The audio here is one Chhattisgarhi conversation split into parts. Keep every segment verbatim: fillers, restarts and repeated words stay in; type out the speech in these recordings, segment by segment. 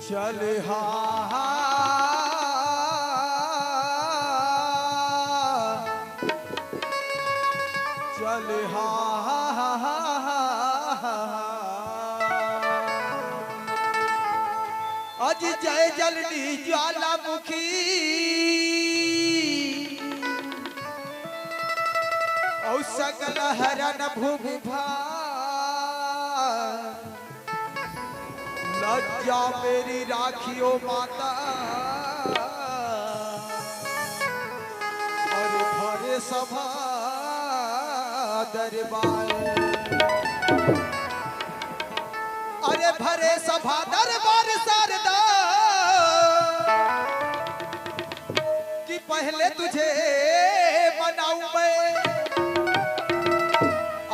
चल हा, चल हा, अजय जलनी ज्वालामुखी, अउ सकल हरन भूमि भार। लज्जा मेरी राखियो माता, अरे भरे सभा दरबार, अरे भरे सभा दरबार शारदा, कि पहले तुझे मनाऊं मैं,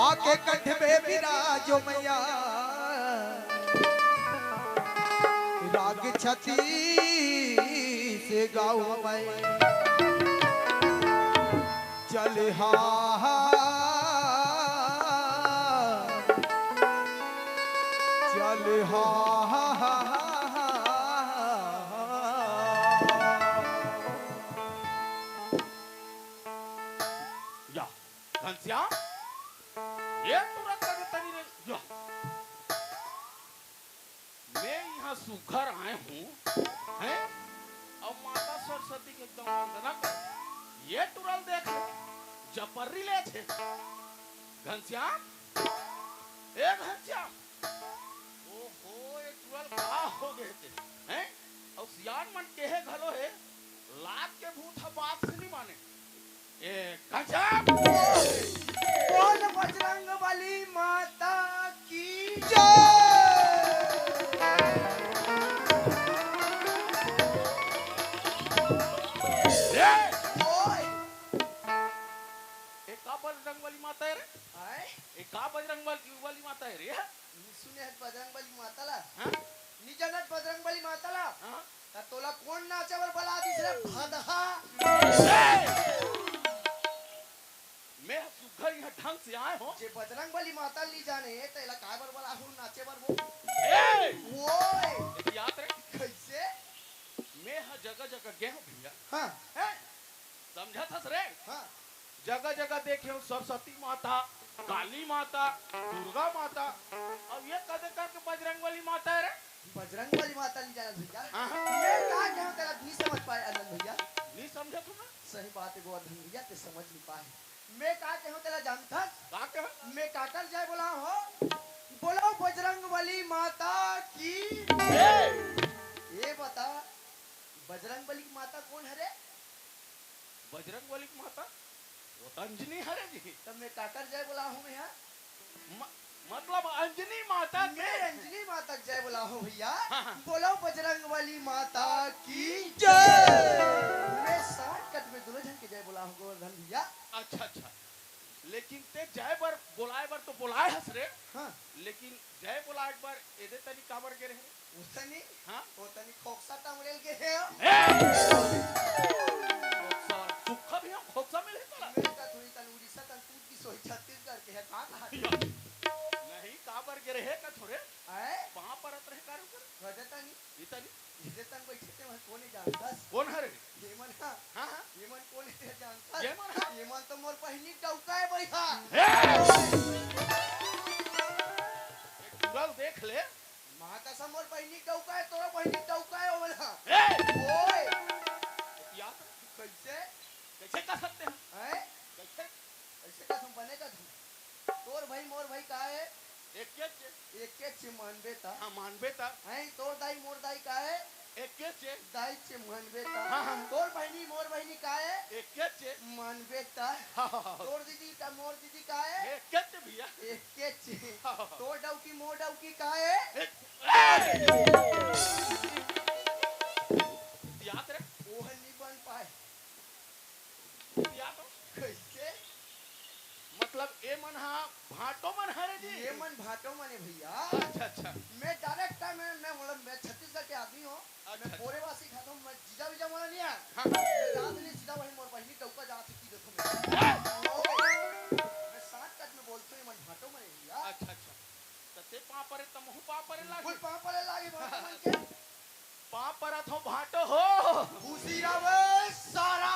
आके कंठ में विराजो मैया, राग छत्तीस गाऊं मैं। चल हा, चल हा। या, घनश्याम, ये तुरंत अभी तनी रे, या। मैं इहाँ सुघर आए हूँ, हैं? अउ माता सरस्वती के एकदम वंदना कर। ये टुरा ल देख ले, जबर्री ले छे। घनश्याम, ए घनश्याम, ओहो, ये टुरा ल का हो गे ते, हैं? अउ सियान मन केहे घलो हे, लात के भूत ह बात से नहीं माने। ए, गजब! बोल बजरंग बली माता की जय। ए! ओए! ए, का बजरंग बली माता हे रे? आय? ए, का बजरंग बली, बली माता हे रे? सुने हस बजरंग बली माता ला? हाँ? नी जानत बजरंग बली माता ला? हाँ? त तोला कोन नाचे बर बला दिस रे भदहा? ए! मैं ह सुघर इहाँ ढंग से आए हो। जे बजरंग बली माता ल नी जाने, त एला काय बर बला हूँ नाचे बर वो? ए! ओए! एतियात रे। कैसे? मैं ह जगह जगह गे हूँ भैया। हाँ। हैं? समझत हस रे? हाँ। जगह जगह देखे हूँ सरस्वती माता, काली माता, दुर्गा माता, अउ ये कदे करके बजरंग बली माता हे रे? बजरंग बली माता नी जानत भैया। हाँ, हाँ। मैं का कहूँ तेला नी समझ पाए आनंद भैया। नी समझत हूँ ना? सही बात हे गोवर्धन भैया, ते समझ नी पाए। मैं का कहूँ तेला जानथस? का कहूँ? मैं काकर जय बोला हो? बोलो बजरंग बली माता की। ए! ये बता, बजरंग बली की माता कोन हरे? बजरंग बली की माता? वो त अंजनी हरे जी। त मैं काकर जय बोला हूँ मैं हा? म-, मतलब अंजनी माता के? मैं अंजनी माता के जय बोला हूँ भैया। हाँ, हाँ। बोलो बजरंग बली माता की जय। मैं shortcut में दोनों झन के जय बोला हूँ गोवर्धन भैया। अच्छा, अच्छा। लेकिन ते जय बर बोलाए बर तो बोलाए हस रे। हाँ। लेकिन जय बोलाए बर एदे तनी काबर गे रहे रे? ओतनी, हाँ? ओतनी खोकसा टंगड़े ल गे हे। ए! खोकसा, सुक्खा भी हम खोकसा मिले तोला। मैं का थोड़ी तन उड़ीसा तन कूद की सोई छत्तीसगढ़ के हे, का कहा? नहीं, काबर गे रहे का थोरे? आए? पाँव परत रहे का रे ओकर? गजतनी। इतनी? इसे तन बैठे ते मन कोने जानतस? कोन हरे? ये मन हा। हाँ, हाँ। ये मन कोने ते जानतस? ये मन हा। ये मन तो मोर बहिनी डौका हे भैया। ए! एक टुरा ल देख ले। माँ कसम मोर बहिनी डौका हे, तोरो बहिनी डौका हे, ओ मन हा। ए! ओए! या कैसे? कैसे कह सकते हैं? हैं? कैसे? कैसे कसम बने का तू? तोर भाई मोर भाई का हे? एकेच। एकेच मानबे ता। हाँ, मानबे ता। हैं, तोर दाई मोर दाई का हे? एकेच। दाई चे मानबे ता। हाँ, हाँ। तोर बहिनी मोर बहिनी का हे? एकेच। मानबे ता। हाँ, हाँ, हाँ। तोर दीदी का, मोर दीदी का हे? एकेच भैया। एकेच। हाँ, हाँ। तोर डौकी मोर डौकी का हे? एक, ए! याद रे। ओह नी बन पाए। या तो? कैसे? मतलब, ए मन हा भांटो मन हरे जी? ये मन भांटो मन हे भैया। अच्छा, अच्छा। मैं direct time में, मैं बोला, मैं छत्तीसगढ़ के आदमी हूँ। अच्छा, मैं अच्छा। बोरे बासी खाता हूँ, मैं जीजा वीजा मोला नहीं आया। हाँ, हाँ। मैं जात नहीं, सीधा वही मोर बहिनी डौका जात की देखो मैं। हाँ। मैं shortcut में बोलता हूँ, ये मन भांटो मन हे भैया। अच्छा, अच्छा। त ते पाँव परे, त महू पाँव परे लागे। बिल्कुल पाँव परे लागे, भांटो मन के। पाँव परत हो भाटो हो। खुशी रहे सारा।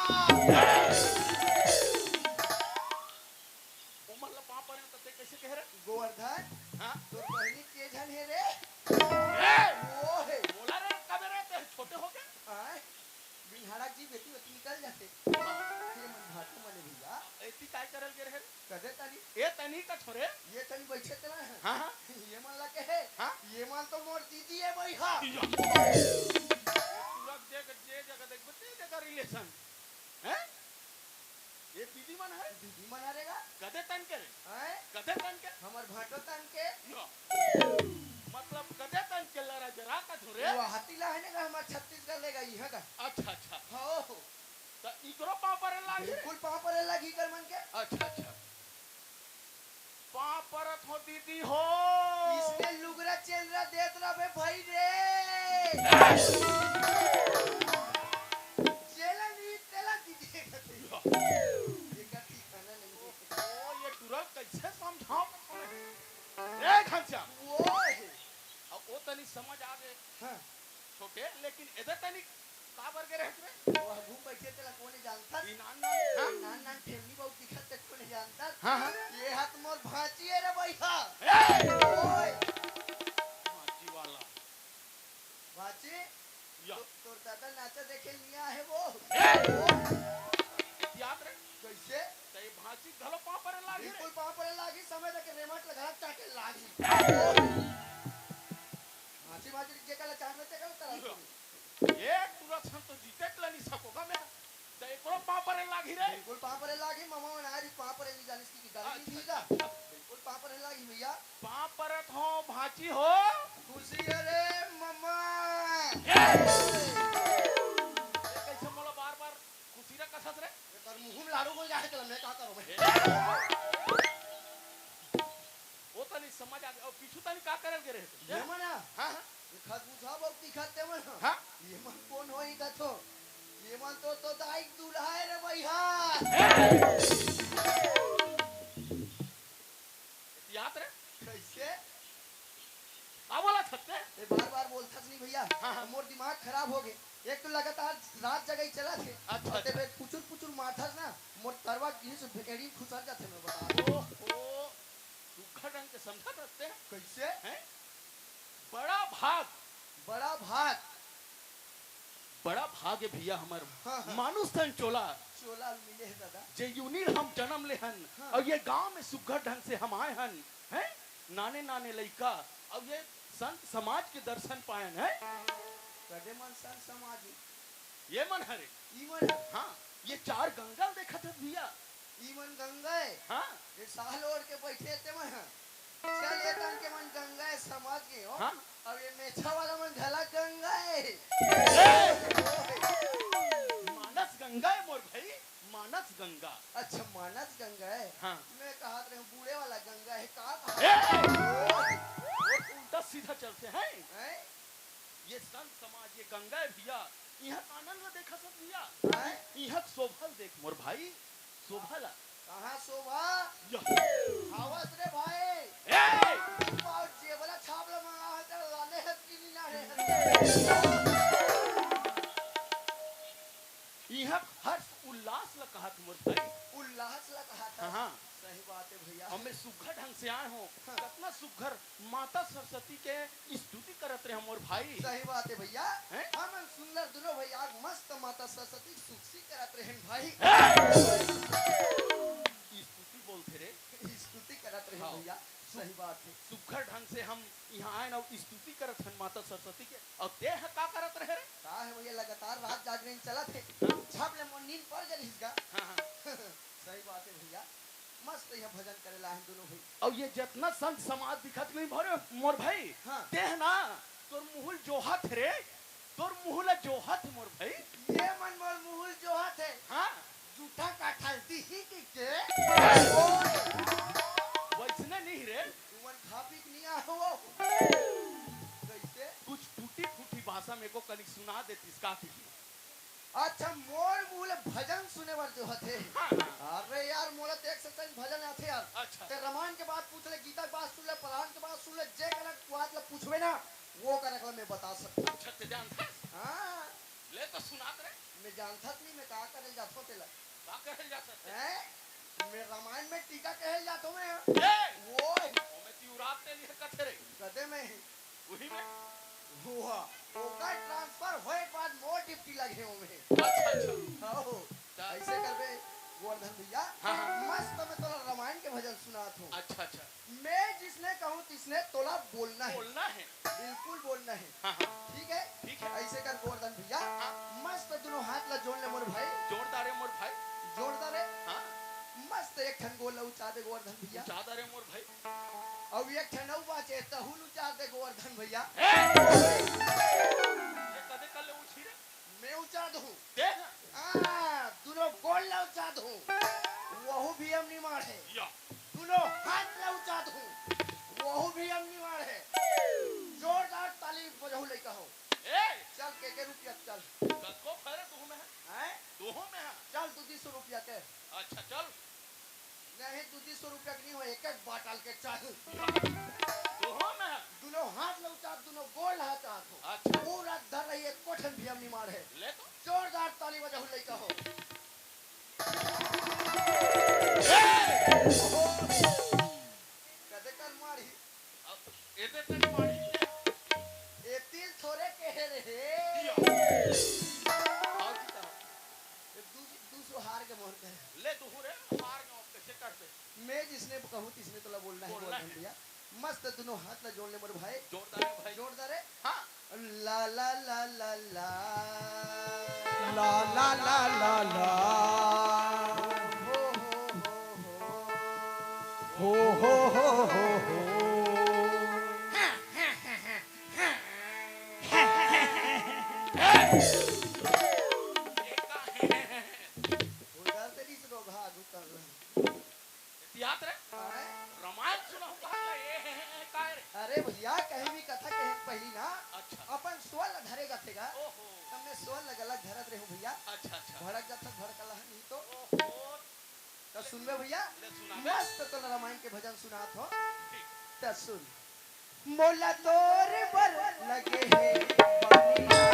ओमन ला पाँव परे त ते कइसे कहे रे? गोवर्धन, हाँ? तोर बहिनी के झन हे रे? ए! वो हे। बोला रे, कबे रे, ते छोटे हो के? आय, बिनहाड़ा जी बेटी बेटी निकल जाथे। ये मन भाटो मने भैया। एती काय करल गे रहे रे? कदे तनी? ए तनी का छोरे? ये तनी बइठे तेला है। हाँ, हाँ। ये मन ला कहे? हाँ? ये मन तो मोर दीदी हे भैया। या। तुरंत जे, जे जगह देखबे, ते जगह relation। हैं? ये दीदी मन हे? दीदी मन हरे गा। कदे तन के रे? हैं? कदे तन के? हमर भाटो तन के। या। मतलब कदे तन के लरा जरा का छोरे? वो हाथी ला है ने गा, हमर छत्तीसगढ़ ले गा, इहाँ का। अच्छा, अच्छा। हो। त इकरो पाँव परे लागही रे? बिल्कुल पाँव परे लागही कर मन के। अच्छा, अच्छा। पाँव परत हो दीदी हो। इसने लुगरा चेलरा देत रहे भाई रे। चेला नहीं, तेला दीदी कहते। एकर ठिकाना नहीं हे। ओ, ये टुरा कइसे समझाओ? ए घनश्याम। वो हे। अब वो तनी समझ आ गे। हाँ। छोटे, लेकिन एदे तनी काबर गे रहे रे? वो घूम बइठे तेला कोने जानता? ई नान नान, हाँ? नान नान ठेमनी बहुत दिखत ते कोने जानता? हाँ, हाँ। ये हाथ मोर भांची हे रे भैया। ए! ओए! भांची वाला। भांची? या। तो, तोर दादा नाचा देखे लिया है वो। ए! ओ! याद रे? कइसे? त ये भांची घलो पाँव परे लागही रे? बिल्कुल पाँव परे लागही, समय देके रेमट लगा चाटे लागही। भांची भांची जेकर ला चाटना तेकर ला तरह। ये टुरा छन तो जीते ला नहीं सकोगा मैं। त एकरो पाँव परे लागही रे। बिल्कुल पाँव परे लागही, ममा मन आज पाँव परे नहीं जानिस कि गाली नहीं अच्छा, दीदा। अच्छा। बिल्कुल पाँव परे लागही भैया। पाँव परत हो, भांची हो। खुशी हे रे ममा। ए! ये कइसे मोला बार-बार खुशी रे कसत रे? ये कर मुंह में लाड़ू बोल जाए, चल, मैं का करूं मैं? ए! वो तनी समझ आ गे। अउ पीछू तनी का करल गे रहे? ये मन हा? हाँ, हाँ। ये खत बुझा बहुत दिखत ते मन हा। हाँ? ये मन कोन होही कथो? ये मन तो, तो दाई के दूल्हा हे रे भैया। ए! याद रे? कइसे? का बोलत हस ते? ये बार-बार बोलथस नहीं भैया। हाँ, हाँ। मोर दिमाग खराब हो गे। एक तो लगातार रात जगई चलत हे। अच्छा, अउ ते अच्छा। बे पुचुर पुचुर मारथस ना, मोर तरवा गिस भेड़ी खुसर जाथे, मैं बता। ओहो। सुग्घर ढंग के समझत हस ते? कइसे? हैं? बड़ा भाग। बड़ा भाग। बड़ा भाग हे भैया हमर। हाँ, हाँ। मानुष तन चोला। चोला मिले हे दादा। जे यूनिर हम जनम ले हन, हाँ। अउ ये गांव में सुग्घर ढंग से हम आए हन, हैं? नाने नाने लइका, अउ ये संत समाज के दर्शन पायन, हैं? कदे मन संत समाज हे? ये मन हरे। ई मन हरे। हाँ, ये चार गंगा देखत हस भैया। ई मन गंगा हे। हाँ। ये साल ओढ़ के बइठे हे ते मन ह। चल, ये तन के मन गंगा हे, समझ गे हो। हाँ। अब ये मेछा वाला मन घला गंगा हे। ए! मानस गंगा हे मोर भाई, मानस गंगा। अच्छा, मानस गंगा हे। हाँ। मैं कहत रहे हूँ बूढ़े वाला गंगा हे का? ए! वो उल्टा सीधा चलथे हैं। हैं? ये संत समाज, ये गंगा हे भैया, इहाँ कानन ला देखत हस भैया, हैं? इहाँ के शोभा ल देख मोर भाई, शोभा ला। कहाँ शोभा? यह। आवत रे भाई। ए! बाबू जेब ला छाप ला मंगा हे, तेरा लाने हे कि नहीं लाने हे? इहाँ हर्ष उल्लास ला कहत मोर भाई। उल्लास ला कहत हाँ, हाँ। सही बात हे भैया। अब मैं सुग्घर ढंग से आए हूँ। हाँ। कतना सुग्घर माता सरस्वती के स्तुति करत रहे मोर भाई। सही बात हे भैया। हैं? हमन सुंदर दुनों भैया मस्त माता सरस्वती के स्तुति करत रहेन भाई। हैं? स्तुति बोलथे रे। स्तुति करत रहेन हाँ। भैया। सही बात हे। सुग्घर ढंग से हम इहाँ आएन अउ स्तुति करत हन माता सरस्वती के। अउ ते ह का करत रहे रे? का हे भैया, लगातार रात जागरण चलत हे। हाँ। झप ले मोर नींद पड़ गे रिहिस गा। हाँ, हाँ। सही बात हे भैया, मस्त इहाँ भजन करे ला हे दुनों भाई। अउ ये जतना संत समाज दिखत नहीं भरे मोर भाई, हाँ। ते ह ना, तोर मुहुल जोहत हे रे, तोर मुहुल जोहत हे मोर भाई। ये मन मोर मुहुल जोहत हे। हाँ। जूठा का ठलती ही की के? वइसने नहीं रे। तुमन खा पी के नहीं आए हो। कइसे? कुछ टूटी फूटी भाषा में को कनिक सुना देतिस का की? अच्छा, मोर मुँह ले भजन सुने बर जोहत हे। हाँ, हाँ। अरे यार, मोला तो एक से एक भजन आथे यार। अच्छा। ते रामायण के बात पूछ ले, गीता के बात सुन ले, पुराण के बात सुन ले, जे कनक बात ला पूछबे ना, वो कर अगला मैं बता सकता। अच्छा, ते जानथस? हाँ। ले तो सुनात रे। मैं जानथस नहीं, मैं का करे जाथों तेला। का करे जाथस ते? हैं? मैं रामायण में टीका कहे जाथों मैं। ए! वो ओमे तिउरात ले लिहे कथे रे। कदे में। वही में। हुआ। ओकर ट्रांसफर होए के बाद मोर ड्यूटी लगे ओमे। अच्छा, अच्छा। हो। ता- ऐसे करबे, गोवर्धन भैया। हाँ, हाँ। मस्त मैं तोला रामायण के भजन सुनात हूँ। अच्छा, अच्छा। मैं जिसने कहूँ तिसने तोला बोलना है। बोलना है। बिल्कुल बोलना है। हाँ, हाँ। ठीक है? ठीक है। ऐसे कर गोवर्धन भैया, हाँ। मस्त दोनों हाथ ला जोड़ ले मोर भाई। जोड़ दारे मोर भाई। जोड़ दारे। हाँ। मस्त एक ठन गोड़ ला उचा दे गोवर्धन भैया। उचा दारे मोर भाई। अउ एक ठन अउ बाचे, तहू ल उचा दे गोवर्धन भैया। ए! ये कदे कर ले उठी रे? मैं उचा दूँ। दे। हाँ, दोनों गोड़ ला उचा दूँ। वहू भी हम निमाड़ है। या। दोनों हाथ ला उचा दूँ। वहू भी हम निमाड़ है। जोरदार ताली बजाहू लइका हो। ए! चल, के के रुपया चल। कतको फरे दोहू में है। हैं? दोहू में है। चल, दू दू सौ रुपया के। अच्छा, चल। नहीं, दू दू सौ रुपया के नहीं हो, एक एक बाटल के चल। दोहू में है। दोनों हाथ ला उचा, दोनों गोड़ ला उचा हो। अच्छा। पूरा धर रही है, कोठन भी हम निमाड़ है। ले तो। जोरदार ताली बजाहू लइका हो। कदे कर मारी। अब एदे तक मारी। ए तिल थोरे के हे रे हे। दिया। आओ जी, कहा। ए दू, दू सौ हार के मोर के। ले तू रे, हार के मोर के, से कर पे। मैं जिसने कहूँ, तिसने तोला बोलना है, बोलना बोल है। भैया। मस्त दोनों हाथ ला जोड़ ले मोर भाई। जोरदार है भाई। जोरदार है। हाँ। ला ला ला ला ला। ला ला ला ला ला। हो हो हो हो। हो हो हो हो हो। ये का है? उधर से नहीं सुनो, भाग उतर। एतियात रे? आय? रामायण सुनाहूँ कहा ला, ए हे, हे, हे, काय रे? अरे भैया, कहीं भी कथा कहे के पहिली ना, अच्छा। अपन स्वर ला धरे जाथे गा। ओहो। तब मैं स्वर ला गलत धरत रहूँ भैया। अच्छा, अच्छा। भड़क जाथस, भड़क ला नहीं तो। ओहो। त सुनबे भैया, ले सुनाबे। मस्त तोला रामायण के भजन सुनात हो। ठीक। त सुन। मोला तोर बर लगे हे बानी।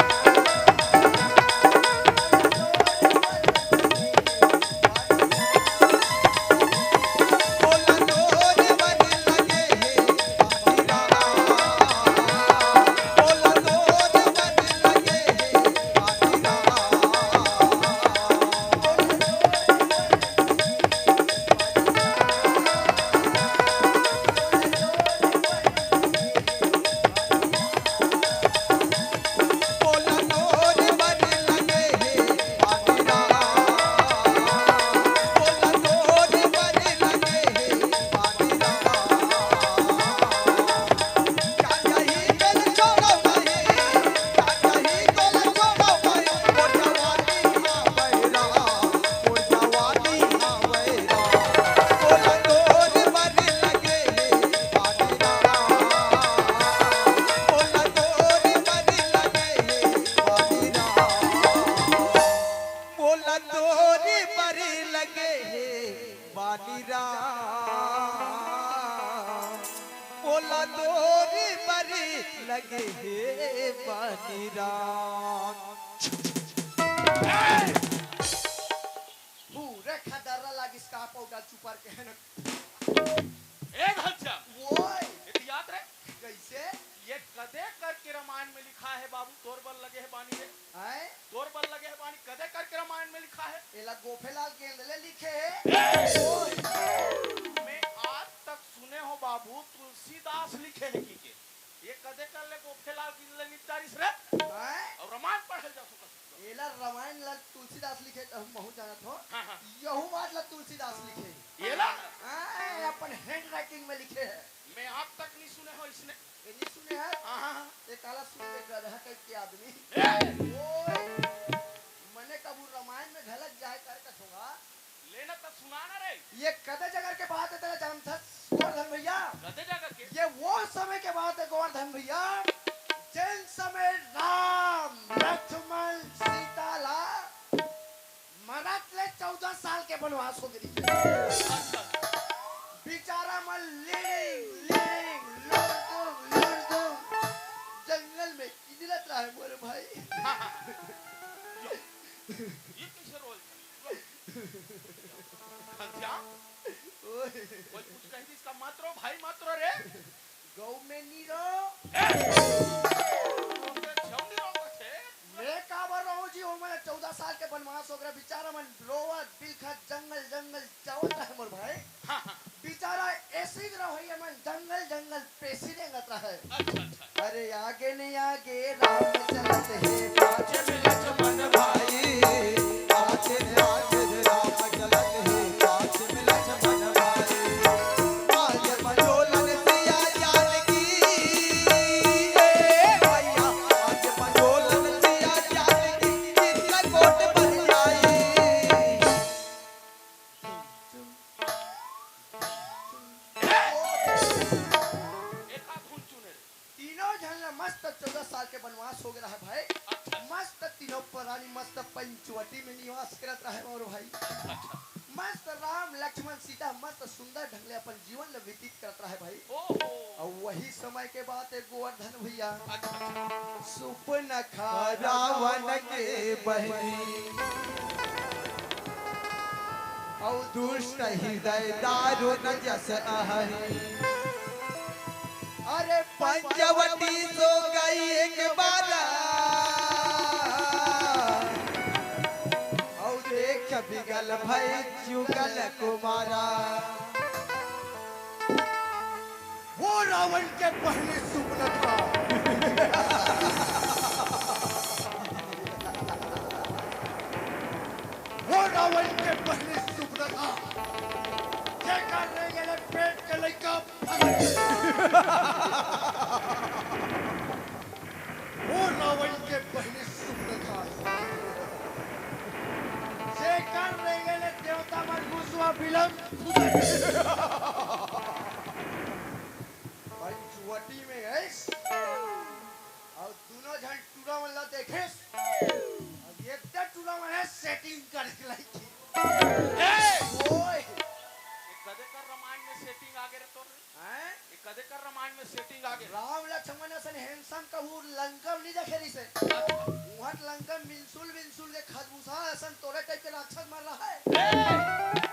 मोला तोरे बर लगे हे बानी राम, मोला तोरे बर लगे हे बानी राम। पूरे खदर्रा लागिस का पाउडर चुपर के है ना। ए घनश्याम। ओए। एतियात रे। कैसे? ये कदे करके रामायण में लिखा है बाबू, तोर बर लगे हे बानी रे? आय? तोर बर लगे हे बानी, कदे करके रामायण में लिखा है? एला गोफेलाल गेंदले लिखे हे। ए! ओए। मैं आज तक सुने हो बाबू, तुलसीदास लिखे हे की के। ये कदे कर ले गोफेलाल गेंदले निपटारिस रे? आय? अउ रामायण पढ़े जा सुना। एला रामायण ला तुलसीदास लिखे त हम महू जानत हो। हाँ, हाँ। यहू बात ला तुलसीदास लिखे। एला? हाँ, अपन handwriting में लिखे हे। मैं आज तक नहीं सुने हो इसने। ये नहीं सुने हे? हाँ, हाँ, हाँ। ये काला सुन ले गधा टाइप के आदमी। ए! ओए, मने कभू रामायण में घलक जाए कर कथोगा। लेना त सुना ना रे। ये कदे जगह के बात हे तेला जानथस गोवर्धन भैया? कदे जगह के? ये वो समय के बात हे गोवर्धन भैया, जेन समय राम, लक्ष्मण, सीता ला मरत ले चौदह साल के बनवास हो गे रिहिस। अच्छा। बेचारा मन लिड़िंग, लिड़िंग, लुड़दुम, लुड़दुम। जे ये कैसे रोल? घनश्याम, ओए। कोई कुछ कह दिस का? मत रो भाई, मत रो रे। गौ में नी रो। मैं काबर रहूं जी, ओमन चौदह साल के बनवास हो गया, बेचारा मन रोवत बिलखत जंगल जंगल जावत रहे मोर भाई। हाँ, हाँ। बेचारा ऐसी रहो, ये मन जंगल जंगल पेशी रेंगत रहे। अच्छा, अच्छा। अरे आगे नहीं आगे राम चलत हे, पाछे में लक्ष्मण भाई, पाछे में आगे राम चलत हे, पाछे में लक्ष्मण भाई। आज पंजोलन सिया जानकी, ए भैया, आज पंजोलन सिया जानकी, चित्रकूट बन जाई। एका धुन चुने रे। तीनों झन ला मस्त चौदह साल के बनवास हो गया है भाई। अच्छा। मस्त तीनों परानी मस्त पंचवटी में निवास करत रहे मोर भाई। अच्छा, अच्छा। मस्त राम लक्ष्मण सीता मस्त सुंदर ढंग ले अपन जीवन ला व्यतीत करत रहे भाई। ओहो। और वही समय के बात है गोवर्धन भैया। अच्छा, अच्छा। सुपनखा रावण के बहनी, औ दुष्ट हृदय दारुण जस अहनी। अरे पंचवटी सो गई एक बार, औ देख बिगल भई जुगल कुमारा। वो रावण के पहले सुपनखा, वो रावण के पहले सुपनखा, जेकर रह गेले पेट के लइका फगत। वो रावण के पहले सुपनखा, जेकर रह गेले देवता मन घुसवा बिलम। पंचवटी में गइस, अउ दूनों झन टूरा मन ला देखेस, अउ ये टूरा मन हे setting करे लइकी। ए! ओए! ये कदे कर रामायण में setting आगे रे तोर? हैं? ये कदे कर रामायण में setting आगे? राम लक्ष्मण असन handsome कहूँ लंका में नहीं देखे रहिसे। उहाँ लंका में मिनसुल मिनसुल के खरबूजा असन तोरे type के राक्षस मर रहा है। ए!